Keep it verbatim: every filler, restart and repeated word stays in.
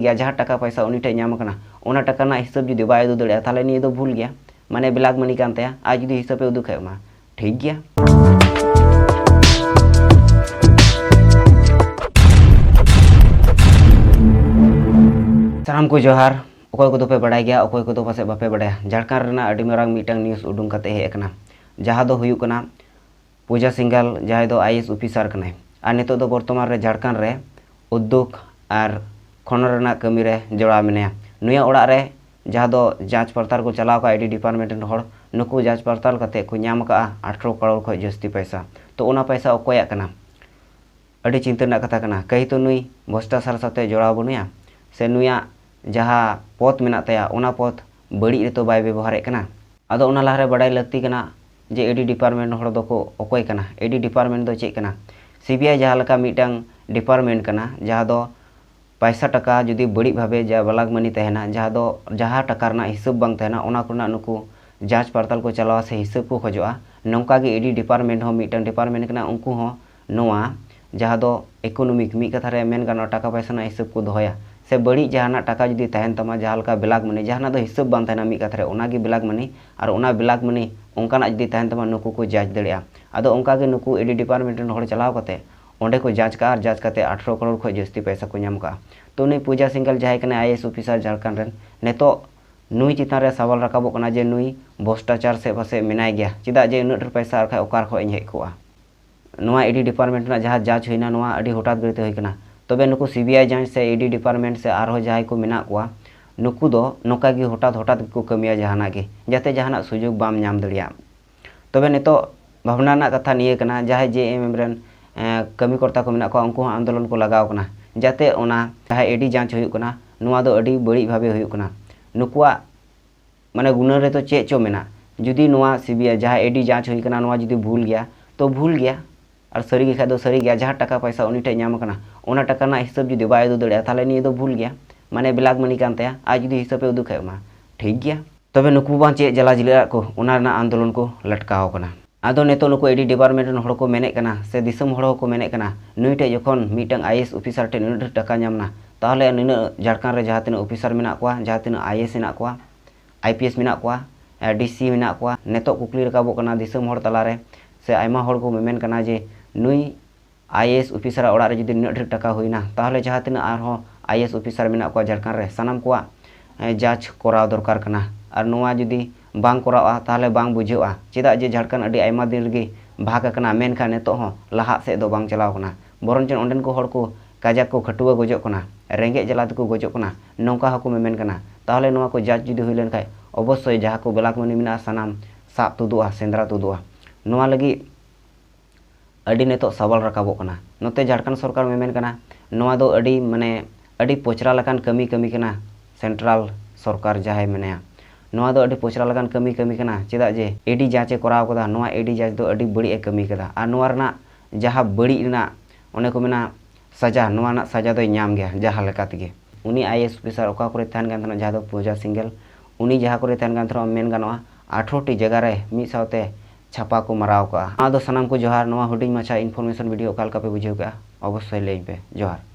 ᱜᱮᱭᱟ, ᱡᱟᱦᱟᱸ ᱴᱟᱠᱟ ᱯᱚᱭᱥᱟ ᱩᱱᱤ ᱴᱷᱮᱱ ᱧᱟᱢ ᱟᱠᱟᱱᱟ, ᱚᱱᱟ ᱴᱟᱠᱟ ᱨᱮᱱᱟᱜ ᱦᱤᱥᱟᱹᱵ ᱡᱩᱫᱤ ᱵᱟᱭ ᱩᱫᱩᱜ ᱫᱟᱲᱮᱭᱟᱜᱼᱟ, ᱛᱟᱦᱚᱞᱮ ᱱᱤᱭᱟᱹ ᱫᱚ ᱵᱷᱩᱞ ᱜᱮᱭᱟ, ᱢᱟᱱᱮ ᱵᱞᱮᱠ ᱢᱟᱱᱤ ᱠᱟᱱ ᱛᱟᱭᱟ᱾ ᱟᱨ ᱡᱩᱫᱤ ᱦᱤᱥᱟᱹᱵ ᱮ ᱩᱫᱩᱜ ᱠᱷᱟᱡ ᱢᱟ ᱴᱷᱤᱠ ᱜᱮᱭᱟ᱾ ᱥᱟᱱᱟᱢ ᱠᱚ ᱡᱚᱦᱟᱨ᱾ ᱚᱠᱚᱭ ᱠᱚᱫᱚ ᱯᱮ ᱵᱟᱲᱟᱭ ᱜᱮᱭᱟ, ᱚᱠᱚᱭ ᱠᱚᱫᱚ ᱯᱟᱥᱮᱡ ᱵᱟᱯᱮ ᱵᱟᱲᱟᱭᱟ, ᱡᱷᱟᱲᱠᱷᱚᱸᱰ ᱨᱮᱱᱟᱜ ᱟᱹᱰᱤ ᱢᱟᱨᱟᱝ ᱢᱤᱫᱴᱟᱝ ᱱᱤᱭᱩᱡᱽ ᱩᱰᱩᱝ ᱠᱟᱛᱮ ᱦᱮᱡ ᱟᱠᱟᱱᱟ, ᱡᱟᱦᱟᱸ ᱫᱚ ᱦᱩᱭᱩᱜ ᱠᱟᱱᱟ ᱯᱩᱡᱟ ᱥᱤᱝᱜᱟᱞ, ᱡᱟᱦᱟᱸᱭ ᱫᱚ ᱟᱭ ᱮ ᱮᱥ ᱚᱯᱷᱤᱥᱟᱨ ᱠᱟᱱᱟᱭ ᱟᱨ ᱱᱤᱛᱚᱜ ᱫᱚ ᱵᱚᱨᱛᱚᱢᱟᱱ ᱨᱮ ᱡᱷᱟᱲᱠᱷᱚᱸᱰ ᱨᱮ ᱩᱫᱽᱫᱳᱜᱽ ᱟᱨ ᱠᱷᱚᱱᱚᱱ ᱨᱮᱱᱟᱜ ᱠᱟᱹᱢᱤ ᱨᱮ ᱡᱚᱲᱟᱣ ᱢᱮᱱᱟᱭᱟ᱾ ᱱᱩᱭᱟᱜ ᱚᱲᱟᱜ ᱨᱮ ᱡᱟᱦᱟᱸ ᱫᱚ ᱡᱟᱸᱪ ᱯᱟᱲᱛᱟᱞ ᱠᱚ ᱪᱟᱞᱟᱣ ᱠᱟᱜᱼᱟ, ᱤ ᱰᱤ ᱰᱤᱯᱟᱨᱴᱢᱮᱱᱴ ᱨᱮᱱ ᱦᱚᱲ, ᱱᱩᱠᱩ ᱡᱟᱸᱪ ᱯᱟᱲᱛᱟᱞ ᱠᱟᱛᱮ ᱠᱚ ᱧᱟᱢ ᱟᱠᱟᱜᱼᱟ ᱟᱴᱷᱨᱚ ᱠᱟᱨᱳᱲ ᱠᱷᱚᱱ ᱡᱟᱹᱥᱛᱤ ᱯᱚᱭᱥᱟ᱾ ᱛᱚ ᱚᱱᱟ ᱯᱚᱭᱥᱟ ᱚᱠᱚᱭᱟᱜ ᱠᱟᱱᱟ? ᱟᱹᱰᱤ ᱪᱤᱱᱛᱟᱹ ᱨᱮᱱᱟᱜ ᱠᱟᱛᱷᱟ ᱠᱟᱱᱟ᱾ ᱠᱟᱹᱦᱤ ᱛᱚ ᱱᱩᱭ ᱵᱷᱨᱚᱥᱴᱟᱪᱟᱨ ᱥᱟᱶᱛᱮ ᱡᱚᱲᱟᱣ ᱵᱟᱹᱱᱩᱭᱟ, ᱥᱮ ᱱᱩᱭᱟᱜ ᱡᱟᱦᱟᱸ ᱯᱚᱫᱽ ᱢᱮᱱᱟᱜ ᱛᱟᱭᱟ, ᱚᱱᱟ ᱯᱚᱫᱽ ᱵᱟᱹᱲᱤᱡ ᱨᱮᱛᱚ ᱵᱟᱭ ᱵᱮᱵᱚᱦᱟᱨᱮᱫ ᱠᱟᱱᱟ᱾ ᱟᱫᱚ ᱚᱱᱟ ᱞᱟᱦᱟᱨᱮ ᱵᱟᱰᱟᱭ ᱞᱟᱹᱠᱛᱤ ᱠᱟᱱᱟ ᱡᱮ ᱤ ᱰᱤ ᱰᱤᱯᱟᱨᱴᱢᱮᱱᱴ ᱦᱚᱲ ᱫᱚᱠᱚ ᱚᱠᱚᱭ ᱠᱟᱱᱟ? ᱤ ᱰᱤ ᱰᱤᱯᱟᱨᱴᱢᱮᱱᱴ ᱫᱚ ᱪᱮᱫ ᱠᱟᱱᱟ? ᱥᱤ ᱵᱤ ᱟᱭ ᱡᱟᱦᱟᱸ ᱞᱮᱠᱟ ᱢᱤᱫᱴᱟᱝ ᱰᱤᱯᱟᱨᱴᱢᱮᱱᱴ ᱠᱟᱱᱟ, ᱡᱟᱦᱟᱸ ᱫᱚ ᱯᱟᱭᱥᱟ ᱴᱟᱠᱟ ᱡᱩᱫᱤ ᱵᱟᱹᱲᱤᱡ ᱵᱷᱟᱵᱮ ᱡᱟ ᱵᱞᱮᱠ ᱢᱟᱱᱤ ᱛᱟᱦᱮᱱᱟ, ᱡᱟᱦᱟᱸ ᱫᱚ ᱡᱟᱦᱟᱸ ᱴᱟᱠᱟ ᱨᱮᱱᱟᱜ ᱦᱤᱥᱟᱹᱵ ᱵᱟᱝ ᱛᱟᱦᱮᱱᱟ, ᱚᱱᱟ ᱠᱚᱨᱮᱱᱟᱜ ᱱᱩᱠᱩ ᱡᱟᱸᱪ ᱯᱟᱲᱛᱟᱞ ᱠᱚ ᱪᱟᱞᱟᱣᱟ ᱥᱮ ᱦᱤᱥᱟᱹᱵ ᱠᱚ ᱠᱷᱚᱡᱚᱜᱼᱟ, ᱱᱚᱝᱠᱟ ᱜᱮ ᱤ ᱰᱤ ᱰᱤᱯᱟᱨᱴᱢᱮᱱᱴ ᱦᱚᱸ ᱢᱤᱫᱴᱟᱝ ᱰᱤᱯᱟᱨᱴᱢᱮᱱᱴ ᱠᱟᱱᱟ᱾ ᱩᱱᱠᱩ ᱦᱚᱸ ᱱᱚᱣᱟ ᱡᱟᱦᱟᱸ ᱫᱚ ᱤᱠᱳᱱᱚᱢᱤᱠ, ᱢᱤᱫ ᱠᱟᱛᱷᱟ ᱨᱮ ᱢᱮᱱ ᱜᱟᱱᱚᱜᱼᱟ, ᱴᱟᱠᱟ ᱯᱚᱭᱥᱟ ᱨᱮᱱᱟᱜ ᱦᱤᱥᱟᱹᱵ ᱠᱚ ᱫᱚᱦᱚᱭᱟ᱾ ᱥᱮ ᱵᱟᱹᱲᱤᱡ ᱡᱟᱦᱟᱱᱟᱜ ᱴᱟᱠᱟ ᱡᱩᱫᱤ ᱛᱟᱦᱮᱱ ᱛᱟᱢᱟ, ᱡᱟᱦᱟᱸ ᱞᱮᱠᱟ ᱵᱞᱮᱠ ᱢᱟᱱᱤ, ᱡᱟᱦᱟᱱᱟᱜ ᱫᱚ ᱦᱤᱥᱟᱹᱵ ᱵᱟᱝ ᱛᱟᱦᱮᱱᱟ ᱢᱤᱫ ᱠᱟᱛᱷᱟ ᱨᱮ, ᱚᱱᱟᱜᱮ ᱵᱞᱮᱠ ᱢᱟᱱᱤ᱾ ᱟᱨ ᱚᱱᱟ ᱵᱞᱮᱠ ᱢᱟᱱᱤ ᱚᱱᱠᱟᱱᱟᱜ ᱡᱩᱫᱤ ᱛᱟᱦᱮᱱ ᱛᱟᱢᱟ, ᱱᱩᱠᱩ ᱠᱚ ᱡᱟᱸᱪ ᱫᱟᱲᱮᱭᱟᱜᱼᱟ᱾ ᱟᱫᱚ ᱚᱱᱠᱟ ᱜᱮ ᱱᱩᱠᱩ ᱤ ᱰᱤ ᱰᱤᱯᱟᱨᱴᱢᱮᱱᱴ ᱨᱮᱱ ᱦᱚᱲ ᱪᱟᱞᱟᱣ ᱠᱟᱛᱮ ᱚᱸᱰᱮ ᱠᱚ ᱡᱟᱸᱪ ᱠᱟᱜᱼᱟ ᱟᱨ ᱡᱟᱸᱪ ᱠᱟᱛᱮ ᱟᱴᱷᱨᱚ ᱠᱟᱨᱳᱲ ᱠᱷᱚᱱ ᱡᱟᱹᱥᱛᱤ ᱯᱚᱭᱥᱟ ᱠᱚ ᱧᱟᱢ ᱠᱟᱜᱼᱟ᱾ ᱛᱚ ᱱᱩᱭ ᱯᱩᱡᱟ ᱥᱤᱝᱜᱟᱞ ᱡᱟᱦᱟᱸᱭ ᱠᱟᱱᱟᱭ ᱟᱭ ᱮ ᱮᱥ ᱚᱯᱷᱤᱥᱟᱨ ᱡᱷᱟᱲᱠᱷᱚᱸᱰ ᱨᱮᱱ, ᱱᱤᱛᱚᱜ ᱱᱩᱭ ᱪᱮᱛᱟᱱ ᱨᱮ ᱥᱟᱣᱟᱞ ᱨᱟᱠᱟᱵᱚᱜ ᱠᱟᱱᱟ ᱡᱮ ᱱᱩᱭ ᱵᱷᱨᱚᱥᱴᱟᱪᱟᱨ ᱥᱮᱫ ᱯᱟᱥᱮᱡ ᱢᱮᱱᱟᱭ ᱜᱮᱭᱟ, ᱪᱮᱫᱟᱜ ᱡᱮ ᱩᱱᱟᱹᱜ ᱰᱷᱮᱨ ᱯᱚᱭᱥᱟ ᱟᱨ ᱠᱷᱟᱡ ᱚᱠᱟ ᱠᱷᱚᱡ ᱤᱧ ᱦᱮᱡ ᱠᱚᱜᱼᱟ? ᱱᱚᱣᱟ ᱤ ᱰᱤ ᱰᱤᱯᱟᱨᱴᱢᱮᱱᱴ ᱨᱮᱱᱟᱜ ᱡᱟᱦᱟᱸ ᱡᱟᱸᱪ ᱦᱩᱭᱱᱟ, ᱱᱚᱣᱟ ᱟᱹᱰᱤ ᱦᱚᱴᱟᱛ ᱜᱟᱹᱨᱤᱛᱮ ᱦᱩᱭ ᱠᱟᱱᱟ᱾ ᱛᱚᱵᱮ ᱱᱩᱠᱩ ᱥᱤ ᱵᱤ ᱟᱭ ᱡᱟᱸᱪ ᱥᱮ ᱤ ᱰᱤ ᱰᱤᱯᱟᱨᱴᱢᱮᱱᱴ ᱥᱮ ᱟᱨᱦᱚᱸ ᱡᱟᱦᱟᱸᱭ ᱠᱚ ᱢᱮᱱᱟᱜ ᱠᱚᱣᱟ, ᱱᱩᱠᱩ ᱫᱚ ᱱᱚᱝᱠᱟ ᱜᱮ ᱦᱚᱴᱟᱛ ᱦᱚᱴᱟᱛ ᱜᱮᱠᱚ ᱠᱟᱹᱢᱤᱭᱟ ᱡᱟᱦᱟᱱᱟᱜ ᱜᱮ, ᱡᱟᱛᱮ ᱡᱟᱦᱟᱱᱟᱜ ᱥᱩᱡᱳᱜᱽ ᱵᱟᱢ ᱧᱟᱢ ᱫᱟᱲᱮᱭᱟᱜ᱾ ᱛᱚᱵᱮ ᱱᱤᱛᱚᱜ ᱵᱷᱟᱵᱽᱱᱟ ᱨᱮᱱᱟᱜ ᱠᱟᱛᱷᱟ ᱱᱤᱭᱟᱹ ᱠᱟᱱᱟ, ᱡᱟᱦᱟᱸᱭ ᱡᱮ ᱮᱢ ᱮᱢ ᱨᱮᱱ, ᱮᱸ, ᱠᱟᱹᱢᱤ ᱠᱚᱨᱛᱟ ᱠᱚ ᱢᱮᱱᱟᱜ ᱠᱚᱣᱟ, ᱩᱱᱠᱩ ᱦᱚᱸ ᱟᱱᱫᱳᱞᱚᱱ ᱠᱚ ᱞᱟᱜᱟᱣ ᱠᱟᱱᱟ, ᱡᱟᱛᱮ ᱚᱱᱟ ᱡᱟᱦᱟᱸ ᱤ ᱰᱤ ᱡᱟᱸᱪ ᱦᱩᱭᱩᱜ ᱠᱟᱱᱟ, ᱱᱚᱣᱟ ᱫᱚ ᱟᱹᱰᱤ ᱵᱟᱹᱲᱤᱡ ᱵᱷᱟᱵᱮ ᱦᱩᱭᱩᱜ ᱠᱟᱱᱟ᱾ ᱱᱩᱠᱩᱣᱟᱜ ᱢᱟᱱᱮ ᱜᱩᱱᱟᱹᱱ ᱨᱮᱫᱚ ᱪᱮᱫ ᱪᱚ ᱢᱮᱱᱟᱜ᱾ ᱡᱩᱫᱤ ᱱᱚᱣᱟ ᱥᱤ ᱵᱤ ᱟᱭ ᱡᱟᱦᱟᱸ ᱤ ᱰᱤ ᱡᱟᱸᱪ ᱦᱩᱭ ᱠᱟᱱᱟ, ᱱᱚᱣᱟ ᱡᱩᱫᱤ ᱵᱷᱩᱞ ᱜᱮᱭᱟ, ᱛᱚ ᱵᱷᱩᱞ ᱜᱮᱭᱟ, ᱟᱨ ᱥᱟᱹᱨᱤ ᱜᱮ ᱠᱷᱟᱡ ᱫᱚ ᱥᱟᱹᱨᱤ ᱜᱮᱭᱟ᱾ ᱡᱟᱦᱟᱸ ᱴᱟᱠᱟ ᱯᱚᱭᱥᱟ ᱩᱱᱤ ᱴᱷᱮᱡ ᱧᱟᱢ ᱟᱠᱟᱱᱟ, ᱚᱱᱟ ᱴᱟᱠᱟ ᱨᱮᱱᱟᱜ ᱦᱤᱥᱟᱹᱵ ᱡᱩᱫᱤ ᱵᱟᱭ ᱩᱫᱩᱜ ᱫᱟᱲᱮᱭᱟᱜᱼᱟ, ᱛᱟᱦᱚᱞᱮ ᱱᱤᱭᱟᱹ ᱫᱚ ᱵᱷᱩᱞ ᱜᱮᱭᱟ, ᱢᱟᱱᱮ ᱵᱞᱮᱠ ᱢᱟᱱᱤ ᱠᱟᱱ ᱛᱟᱭᱟ᱾ ᱟᱨ ᱡᱩᱫᱤ ᱦᱤᱥᱟᱹᱵ ᱮ ᱩᱫᱩᱜ ᱠᱷᱟᱡ ᱢᱟ ᱴᱷᱤᱠ ᱜᱮᱭᱟ᱾ ᱛᱚᱵᱮ ᱱᱩᱠᱩ ᱵᱟᱝ ᱪᱮᱫ ᱡᱟᱞᱟ ᱡᱤᱞᱟᱹ ᱟᱜ ᱠᱚ, ᱚᱱᱟ ᱨᱮᱱᱟᱜ ᱟᱱᱫᱳᱞᱚᱱ ᱠᱚ ᱞᱟᱴᱠᱟᱣ ᱠᱟᱱᱟ᱾ ᱟᱫᱚ ᱱᱤᱛᱚᱜ ᱱᱩᱠᱩ ᱤ ᱰᱤ ᱰᱤᱯᱟᱨᱴᱢᱮᱱᱴ ᱨᱮᱱ ᱦᱚᱲ ᱠᱚ ᱢᱮᱱᱮᱫ ᱠᱟᱱᱟ, ᱥᱮ ᱫᱤᱥᱚᱢ ᱦᱚᱲ ᱦᱚᱸᱠᱚ ᱢᱮᱱᱮᱫ ᱠᱟᱱᱟ, ᱱᱩᱭ ᱴᱷᱮᱡ ᱡᱚᱠᱷᱚᱱ ᱢᱤᱫᱴᱟᱝ ᱟᱭ ᱮ ᱮᱥ ᱚᱯᱷᱤᱥᱟᱨ ᱴᱷᱮᱱ ᱩᱱᱟᱹᱜ ᱰᱷᱮᱨ ᱴᱟᱠᱟ ᱧᱟᱢ ᱮᱱᱟ, ᱛᱟᱦᱚᱞᱮ ᱱᱤᱱᱟᱹᱜ ᱡᱷᱟᱲᱠᱷᱚᱸᱰ ᱨᱮ ᱡᱟᱦᱟᱸ ᱛᱤᱱᱟᱹᱜ ᱚᱯᱷᱤᱥᱟᱨ ᱢᱮᱱᱟᱜ ᱠᱚᱣᱟ, ᱡᱟᱦᱟᱸ ᱛᱤᱱᱟᱹᱜ ᱟᱭ ᱮ ᱮᱥ ᱢᱮᱱᱟᱜ ᱠᱚᱣᱟ, ᱟᱭ ᱯᱤ ᱮᱥ ᱢᱮᱱᱟᱜ ᱠᱚᱣᱟ, ᱰᱤ ᱥᱤ ᱢᱮᱱᱟᱜ ᱠᱚᱣᱟ, ᱱᱤᱛᱚᱜ ᱠᱩᱠᱞᱤ ᱨᱟᱠᱟᱵᱚᱜ ᱠᱟᱱᱟ ᱫᱤᱥᱚᱢ ᱦᱚᱲ ᱛᱟᱞᱟᱨᱮ, ᱥᱮ ᱟᱭᱢᱟ ᱦᱚᱲ ᱠᱚ ᱢᱮᱢᱮᱱ ᱠᱟᱱᱟ ᱡᱮ ᱱᱩᱭ ᱟᱭ ᱮ ᱮᱥ ᱚᱯᱷᱤᱥᱟᱨᱟᱜ ᱚᱲᱟᱜ ᱨᱮ ᱡᱩᱫᱤ ᱱᱩᱱᱟᱹᱜ ᱰᱷᱮᱨ ᱴᱟᱠᱟ ᱦᱩᱭᱱᱟ, ᱛᱟᱦᱚᱞᱮ ᱡᱟᱦᱟᱸ ᱛᱤᱱᱟᱹᱜ ᱟᱨᱦᱚᱸ ᱟᱭ ᱮ ᱮᱥ ᱚᱯᱷᱤᱥᱟᱨ ᱢᱮᱱᱟᱜ ᱠᱚᱣᱟ ᱡᱷᱟᱲᱠᱷᱚᱸᱰ ᱨᱮ, ᱥᱟᱱᱟᱢ ᱠᱚᱣᱟᱜ, ᱮ, ᱡᱟᱡᱽ ᱠᱚᱨᱟᱣ ᱫᱚᱨᱠᱟᱨ ᱠᱟᱱᱟ᱾ ᱟᱨ ᱱᱚᱣᱟ ᱡᱩᱫᱤ ᱵᱟᱝ ᱠᱚᱨᱟᱣᱼᱟ, ᱛᱟᱦᱚᱞᱮ ᱵᱟᱝ ᱵᱩᱡᱷᱟᱹᱜᱼᱟ᱾ ᱪᱮᱫᱟᱜ ᱡᱮ ᱡᱷᱟᱲᱠᱷᱚᱸᱰ ᱟᱹᱰᱤ ᱟᱭᱢᱟ ᱫᱤᱱ ᱨᱮᱜᱮ ᱵᱷᱟᱜᱽ ᱟᱠᱟᱱᱟ, ᱢᱮᱱᱠᱷᱟᱱ ᱱᱤᱛᱚᱜ ᱦᱚᱸ ᱞᱟᱦᱟᱜ ᱥᱮᱫ ᱫᱚ ᱵᱟᱝ ᱪᱟᱞᱟᱣ ᱠᱟᱱᱟ᱾ ᱵᱚᱨᱚᱱᱪᱚ ᱚᱸᱰᱮᱱ ᱠᱚ ᱦᱚᱲ ᱠᱚ ᱠᱟᱡᱟᱠ ᱠᱚ ᱠᱷᱟᱹᱴᱩᱣᱟᱹ ᱜᱚᱡᱚᱜ ᱠᱟᱱᱟ, ᱨᱮᱸᱜᱮᱡ ᱡᱟᱞᱟ ᱛᱮᱠᱚ ᱜᱚᱡᱚᱜ ᱠᱟᱱᱟ, ᱱᱚᱝᱠᱟ ᱦᱚᱸᱠᱚ ᱢᱮᱢᱮᱱ ᱠᱟᱱᱟ᱾ ᱛᱟᱦᱚᱞᱮ ᱱᱚᱣᱟ ᱠᱚ ᱡᱟᱡᱽ ᱡᱩᱫᱤ ᱦᱩᱭ ᱞᱮᱱᱠᱷᱟᱱ, ᱚᱵᱚᱥᱥᱳᱭ ᱡᱟᱦᱟᱸ ᱠᱚ black money ᱢᱮᱱᱟᱜᱼᱟ, ᱥᱟᱱᱟᱢ ᱥᱟᱵ ᱛᱩᱫᱩᱜᱼᱟ, ᱥᱮᱸᱫᱽᱨᱟ ᱛᱩᱫᱩᱜᱼᱟ᱾ ᱱᱚᱣᱟ ᱞᱟᱹᱜᱤᱫ ᱟᱹᱰᱤ ᱱᱤᱛᱚᱜ ᱥᱟᱣᱟᱞ ᱨᱟᱠᱟᱵᱚᱜ ᱠᱟᱱᱟ᱾ ᱱᱚᱛᱮ ᱡᱷᱟᱲᱠᱷᱚᱸᱰ ᱥᱚᱨᱠᱟᱨ ᱢᱮᱢᱮᱱ ᱠᱟᱱᱟ, ᱱᱚᱣᱟ ᱫᱚ ᱟᱹᱰᱤ, ᱢᱟᱱᱮ, ᱟᱹᱰᱤ ᱯᱚᱪᱨᱟ ᱞᱮᱠᱟᱱ ᱠᱟᱹᱢᱤ ᱠᱟᱹᱢᱤ ᱠᱟᱱᱟ ᱥᱮᱱᱴᱨᱟᱞ ᱥᱚᱨᱠᱟᱨ ᱡᱟᱦᱟᱸᱭ ᱢᱮᱱᱟᱭᱟ᱾ ᱱᱚᱣᱟ ᱫᱚ ᱟᱹᱰᱤ ᱯᱚᱪᱨᱟ ᱞᱮᱠᱟᱱ ᱠᱟᱹᱢᱤ ᱠᱟᱹᱢᱤ ᱠᱟᱱᱟ, ᱪᱮᱫᱟᱜ ᱡᱮ ᱤ ᱰᱤ ᱡᱟᱡᱽ ᱮ ᱠᱚᱨᱟᱣ ᱠᱟᱫᱟ, ᱱᱚᱣᱟ ᱤ ᱰᱤ ᱡᱟᱡᱽ ᱫᱚ ᱟᱹᱰᱤ ᱵᱟᱹᱲᱤᱡ ᱮ ᱠᱟᱹᱢᱤ ᱠᱟᱫᱟ᱾ ᱟᱨ ᱱᱚᱣᱟ ᱨᱮᱱᱟᱜ ᱡᱟᱦᱟᱸ ᱵᱟᱹᱲᱤᱡ ᱨᱮᱱᱟᱜ, ᱚᱱᱮ ᱠᱚ ᱢᱮᱱᱟ, ᱥᱟᱡᱟ, ᱱᱚᱣᱟ ᱨᱮᱱᱟᱜ ᱥᱟᱡᱟ ᱫᱚᱭ ᱧᱟᱢ ᱜᱮᱭᱟ ᱡᱟᱦᱟᱸ ᱞᱮᱠᱟ ᱛᱮᱜᱮ᱾ ᱩᱱᱤ ᱟᱭ ᱮ ᱮᱥ ᱚᱯᱷᱤᱥᱟᱨ ᱚᱠᱟ ᱠᱚᱨᱮ ᱛᱟᱦᱮᱱ ᱠᱟᱱ ᱛᱟᱦᱮᱱᱟ, ᱡᱟᱦᱟᱸ ᱫᱚ ᱯᱩᱡᱟ ᱥᱤᱝᱜᱮᱞ, ᱩᱱᱤ ᱡᱟᱦᱟᱸ ᱠᱚᱨᱮ ᱛᱟᱦᱮᱱ ᱠᱟᱱ ᱛᱟᱦᱮᱱᱟ, ᱢᱮᱱ ᱜᱟᱱᱚᱜᱼᱟ, ᱟᱴᱷᱨᱚ ᱴᱤ ᱡᱟᱭᱜᱟ ᱨᱮ ᱢᱤᱫ ᱥᱟᱶᱛᱮ ᱪᱷᱟᱯᱟ ᱠᱚ ᱢᱟᱨᱟᱣ ᱠᱟᱜᱼᱟ᱾ ᱚᱱᱟ ᱫᱚ ᱥᱟᱱᱟᱢ ᱠᱚ ᱡᱚᱦᱟᱨ᱾ ᱱᱚᱣᱟ ᱦᱩᱰᱤᱧ ᱢᱟᱪᱷᱟ information video ᱚᱠᱟ ᱞᱮᱠᱟ ᱯᱮ ᱵᱩᱡᱷᱟᱹᱣ ᱠᱮᱜᱼᱟ, ᱚᱵᱚᱥᱥᱳᱭ ᱞᱟᱹᱭᱟᱹᱧ ᱯᱮ᱾ ᱡᱚᱦᱟᱨ᱾